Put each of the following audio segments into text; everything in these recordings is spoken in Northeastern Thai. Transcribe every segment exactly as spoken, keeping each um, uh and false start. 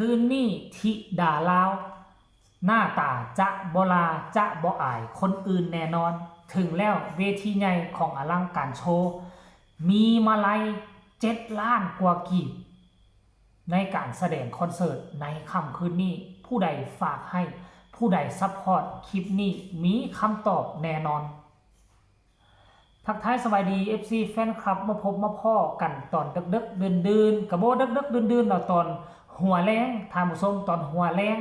คืนนี้ธิดาลาว หน้าตาจะบ่หล่าจะบ่อายคนอื่นแน่นอน ถึงแล้วเวทีใหญ่ของอลังการโชว์ มีมาลัยเจ็ดล้านกว่ากีบ ในการแสดงคอนเสิร์ตในค่ำคืนนี้ ผู้ใดฝากให้ ผู้ใดซัพพอร์ตคลิปนี้ มีคำตอบแน่นอน ทักทายสบายดี เอฟซี แฟนคลับ มาพบมาพ้อกันตอนดึกๆดื่นๆ กะบ่ดึกๆดื่นๆดอก ตอนหัวแลง ท่านผู้ชม ตอนหัวแลง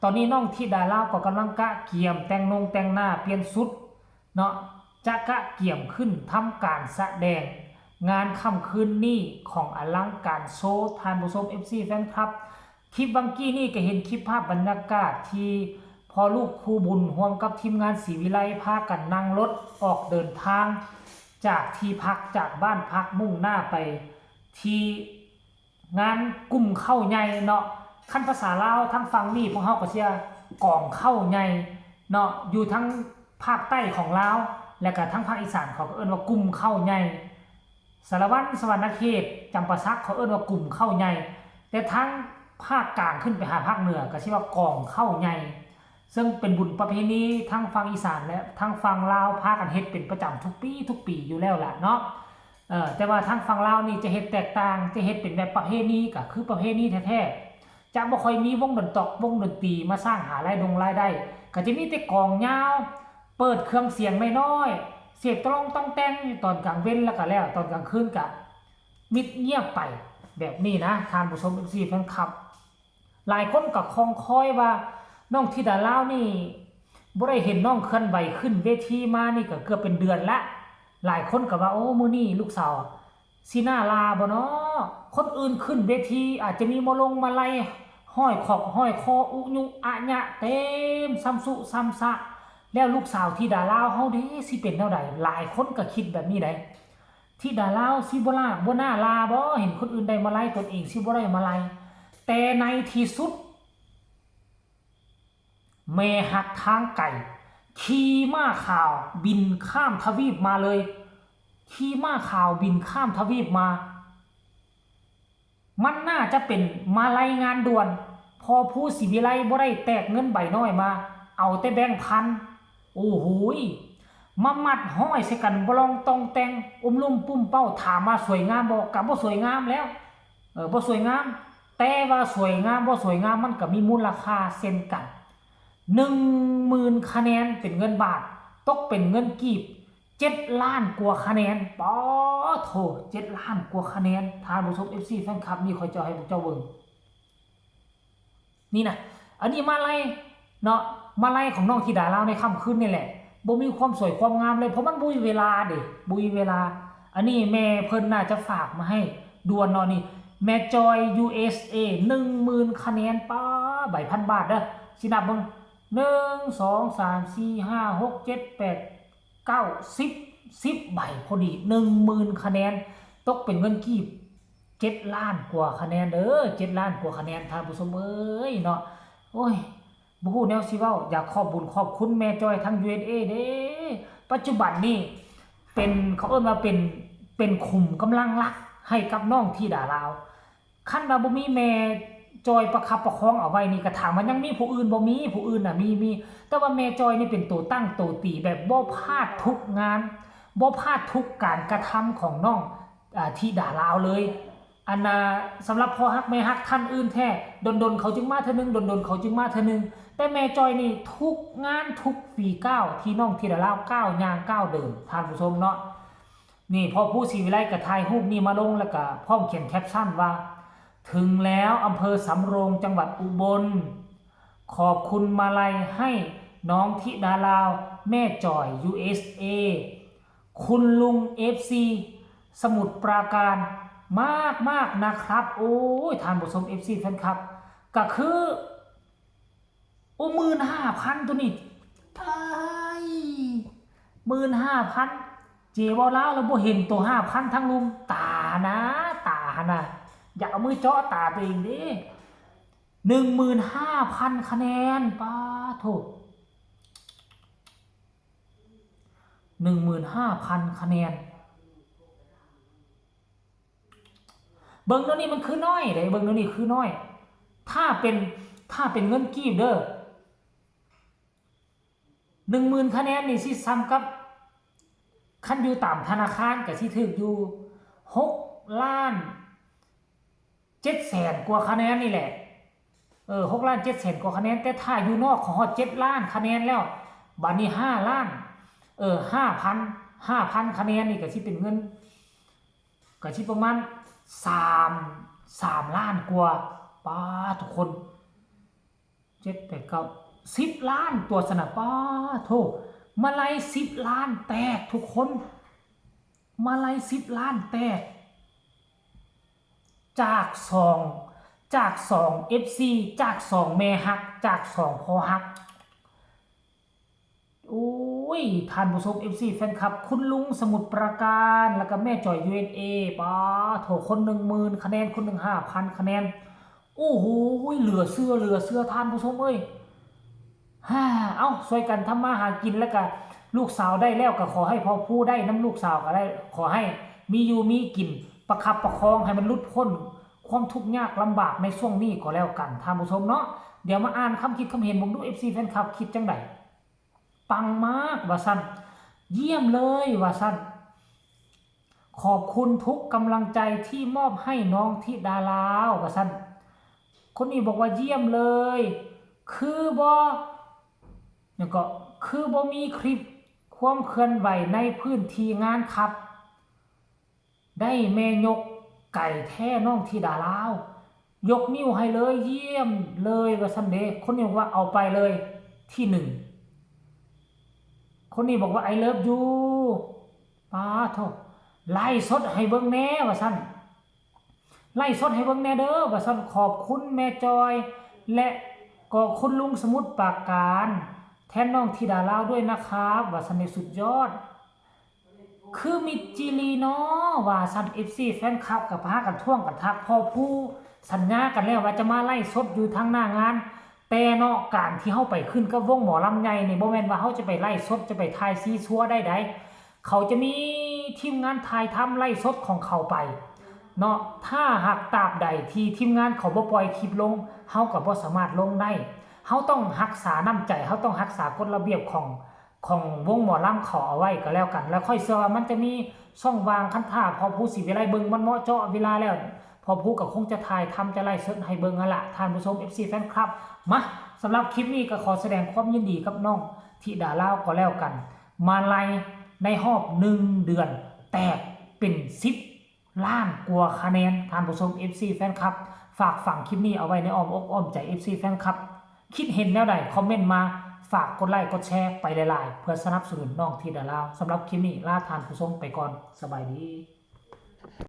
ตอนนี้น้องธิดาลาวก็กำลังกะเกียมแต่งนงแต่งหน้าเปลี่ยนชุดเนาะ จะกะเกียมขึ้นทำการแสดงงานค่ำคืนนี้ของอลังการโชว์ ท่านผู้ชม เอฟซี แฟนคลับ คลิปวังกี้นี่ก็เห็นคลิปภาพบรรยากาศที่พ่อลูกคู่บุญร่วมกับทีมงานศรีวิไลพากันนั่งรถออกเดินทาง จากที่พักจากบ้านพักมุ่งหน้าไปที่งานกุมข้าวใหญ่เนาะ คันภาษาลาวทางฝั่งนี้พวกเฮาก็สิว่ากองข้าวใหญ่เนาะ อยู่ทั้งภาคใต้ของลาว และก็ทั้งภาคอีสานเขาก็เอิ้นว่ากุมข้าวใหญ่ สารวัตร สะหวันนะเขต จำปาสักเขาเอิ้นว่ากุมข้าวใหญ่ แต่ทางภาคกลางขึ้นไปหาภาคเหนือก็สิว่ากองข้าวใหญ่ ซึ่งเป็นบุญประเพณีทั้งฝั่งอีสานและทั้งฝั่งลาวพากันเฮ็ดเป็นประจำทุกปีทุกปีอยู่แล้วล่ะเนาะ เอ่อ แต่ว่าทางฝั่งลาวนี่จะเฮ็ดแตกต่าง จะเฮ็ดเป็นแบบประเพณีก็คือประเพณีแท้ๆ จะบ่ค่อยมีวงดนตอกวงดนตรีมาสร้างหารายดงรายได้ ก็จะมีแต่กลองยาว เปิดเครื่องเสียงน้อยๆ เสียงตะลองต้องแตงอยู่ตอนกลางเว็นแล้วก็แล้ว ตอนกลางคืนก็มิดเงียบไปแบบนี้นะ ท่านผู้ชม เอฟซี แฟนคลับ หลายคนก็คองคอยว่าน้องธิดาลาวนี่บ่ได้เห็นน้องเคลื่อนไหวขึ้นเวทีมานี่ก็เกือบเป็นเดือนละ หลายคนก็ว่า โอ้ มื้อนี้ลูกสาวสิหน้าหล่าบ่น้อ คนอื่นขึ้นเวทีอาจจะมีมาลงมาลัยห้อยขอกห้อยคออุยุอะยะเต็มซ้ำสุซ้ำซะ แล้วลูกสาวธิดาลาวเฮาเด้สิเป็นแนวใด หลายคนก็คิดแบบนี้ได ธิดาลาวสิบ่หล่าบ่หน้าหล่าบ่ เห็นคนอื่นได้มาลัยตนเองสิบ่ได้มาลัย แต่ในที่สุด แม่ฮักทางไกลขี่ม้าขาวบินข้ามทวีปมาเลย ขี่ม้าขาวบินข้ามทวีปมา มันน่าจะเป็นมาลัยงานด่วน พอผู้ศรีวิไลบ่ได้แตกเงินใบน้อยมา เอาแต่แบงค์พัน โอ้โหย มามัดห้อยใส่กันบลองตองแตง อุ้มลุ่มปุ้มเป้า ถามว่าสวยงามบ่ ก็บ่สวยงามแล้ว เออ บ่สวยงาม แต่ว่าสวยงามบ่สวยงามมันก็มีมูลค่าเช่นกัน หนึ่งหมื่นคะแนนเป็นเงินบาท ตกเป็นเงินกีบ เจ็ดล้านกว่าคะแนน ปอโถ เจ็ดล้านกว่าคะแนน ท่านผู้ชม เอฟซี แฟนคลับ นี่ข้อยจะเอาให้พวกเจ้าเบิ่ง นี่นะ อันนี้มาลัยเนาะ มาลัยของน้องธิดาลาวในค่ำคืนนี่แหละ บ่มีความสวยความงามเลย เพราะมันบ่มีเวลาเด้ บ่มีเวลา อันนี้แม่เพิ่นน่าจะฝากมาให้ด่วนเนาะนี่ แม่จอย ยูเอสเอ หนึ่งหมื่นคะแนน ป้า ใบพันบาทเด้อ สินับเบิ่ง หนึ่ง สอง สาม สี่ ห้า หก เจ็ด แปด เก้า สิบ สิบใบพอดี หนึ่งหมื่นคะแนน ตกเป็นเงินกีบ เจ็ดล้านกว่าคะแนนเด้อ เจ็ดล้านกว่าคะแนน ท่านผู้ชมเอ้ยเนาะ โอ้ย บ่ฮู้แนวสิเว้า อยากขอบบุญขอบคุณแม่จอยทาง ยูเอสเอ เด้ ปัจจุบันนี่เป็น เขาเอิ้นว่าเป็น เป็นขุมกำลังหลักให้กับน้องธิดาลาว คันว่าบ่มีแม่จอยประคับประคองเอาไว้นี่ ก็ถามว่ายังมีผู้อื่นบ่ มีผู้อื่นน่ะ มี มี แต่ว่าแม่จอยนี่เป็นตัวตั้งตัวตีแบบบ่พลาดทุกงาน บ่พลาดทุกการกระทำของน้อง อ่า ธิดาลาวเลย อันน่ะ สำหรับพ่อฮักแม่ฮักท่านอื่นแท้ ดนๆเขาจึงมาเทื่อนึง ดนๆเขาจึงมาเทื่อนึง แต่แม่จอยนี่ทุกงานทุกฝีก้าวที่น้องธิดาลาวก้าวย่างก้าวเดิน ท่านผู้ชมเนาะ นี่พ่อผู้ศรีวิไลก็ถ่ายรูปนี่มาลง แล้วก็พร้อมเขียนแคปชั่นว่า ถึงแล้วอำเภอสำโรงจังหวัดอุบล ขอบคุณมาลัยให้น้องธิดาลาว แม่จอย ยูเอสเอ คุณลุง เอฟซี สมุทรปราการ มากมากนะครับ โอ้ย ท่านผู้ชม เอฟซี แฟนคลับ ก็คือ โอ้ หมื่นห้าพัน ตัวนี้ ตาย หมื่นห้าพัน เจเว้าลาวแล้วบ่เห็นตัว ห้าพัน ทั้งลุม ตานะ ตาหั่นนะ อยากเอามือเจาะตาตัวเองเด้ หนึ่งหมื่นห้าพัน คะแนน ปาโถ หนึ่งหมื่นห้าพัน คะแนน เบิ่งเดี๋ยวนี้มันคือน้อยเด้ เบิ่งเดี๋ยวนี้คือน้อย ถ้าเป็น ถ้าเป็นเงินกีบเด้อ หนึ่งหมื่นคะแนนนี่สิส่ำกับ คันอยู่ตามธนาคารก็สิถืกอยู่ หกล้านเจ็ดแสนกว่าคะแนนนี่แหละ เออ หกล้านเจ็ดแสนกว่าคะแนน แต่ถ้าอยู่นอกเขาฮอด เจ็ดล้านคะแนนแล้ว บัดนี้ ห้าล้าน เออ ห้าพัน ห้าพันคะแนนนี่ก็สิเป็นเงิน ก็สิประมาณ สาม สามล้านกว่า ป๊าด ทุกคน เจ็ด แปด เก้า สิบล้านตัวสนะ ป๊าดโธ่ มาลัย สิบล้านแตกทุกคน มาลัย สิบล้านแตก จากสอง จากสอง เอฟซี จากสองแม่ฮัก จากสองพ่อฮัก โอ้ย ท่านผู้ชม เอฟซี แฟนคลับ คุณลุงสมุทรปราการ แล้วก็แม่จอย ยูเอสเอ ป๊าดโธ่ คนหนึ่งหมื่นคะแนน คนหนึ่งห้าพันคะแนน โอ้โห เหลือเชื่อ เหลือเชื่อ ท่านผู้ชมเอ้ย ฮ่า เอ้า ช่วยกันทำมาหากิน แล้วก็ลูกสาวได้แล้วก็ขอให้พ่อผู้ได้นำลูกสาวก็ได้ ขอให้มีอยู่มีกิน ประคับประคองให้มันหลุดพ้นความทุกข์ยากลำบากในช่วงนี้ก็แล้วกัน ท่านผู้ชมเนาะ เดี๋ยวมาอ่านคำคิดคำเห็นเบิ่งดู เอฟซี แฟนคลับ คิดจังใด ปังมากว่าซั่น เยี่ยมเลยว่าซั่น ขอบคุณทุกกำลังใจที่มอบให้น้องธิดาลาวว่าซั่น คนนี้บอกว่าเยี่ยมเลย คือบ่ แล้วก็คือบ่มีคลิปความเคลื่อนไหวในพื้นที่งานครับ ได้แม่ยกไก่แท้น้องธิดาลาว ยกนิ้วให้เลย เยี่ยมเลยว่าซั่นเด้ คนนี้บอกว่าเอาไปเลยที่หนึ่ง คนนี้บอกว่า I love you ป๊าดโธ่ ไลฟ์สดให้เบิ่งแหน่ว่าซั่น ไลฟ์สดให้เบิ่งแหน่เด้อว่าซั่น ขอบคุณแม่จอย และก็คุณลุงสมุทรปราการ แทนน้องธิดาลาวด้วยนะครับ ว่าซั่น นี่สุดยอด คือมิตรจิลีเนาะว่าซั่น เอฟซี แฟนคลับก็พากันท้วงกันทัก พ่อผู้สัญญากันแล้วว่าจะมาไลฟ์สดอยู่ทางหน้างาน แต่เนาะ การที่เฮาไปขึ้นกับวงหมอลำใหญ่นี่ บ่แม่นว่าเฮาจะไปไลฟ์สด จะไปถ่ายซีซัวได้ใด เขาจะมีทีมงานถ่ายทำไลฟ์สดของเขาไปเนาะ ถ้าหากตราบใดที่ทีมงานเขาบ่ปล่อยคลิปลง เฮาก็บ่สามารถลงได้ เฮาต้องรักษาน้ำใจ เฮาต้องรักษากฎระเบียบของ ของวงหมอลำเขาเอาไว้ก็แล้วกัน แล้วข้อยเชื่อว่ามันจะมีช่องว่าง คันถ้าพ่อผู้ศรีวิไลเบิ่งมันเหมาะเจาะเวลาแล้ว พ่อผู้ก็คงจะถ่ายทำ จะไลฟ์สดให้เบิ่งหั่นล่ะ ท่านผู้ชม เอฟซี แฟนคลับ มา สำหรับคลิปนี้ก็ขอแสดงความยินดีกับน้องธิดาลาวก็แล้วกัน มาลัยในรอบหนึ่งเดือน แตกเป็นสิบล้านกว่าคะแนน ท่านผู้ชม เอฟซี แฟนคลับ ฝากฝังคลิปนี้เอาไว้ในอ้อมอกอ้อมใจ เอฟซี แฟนคลับ คิดเห็นแนวใด คอมเมนต์มา ฝากกดไลค์กดแชร์ไปหลายๆ เพื่อสนับสนุนน้องธิดาลาว สำหรับคลิปนี้ลาท่านผู้ชมไปก่อน สบายดี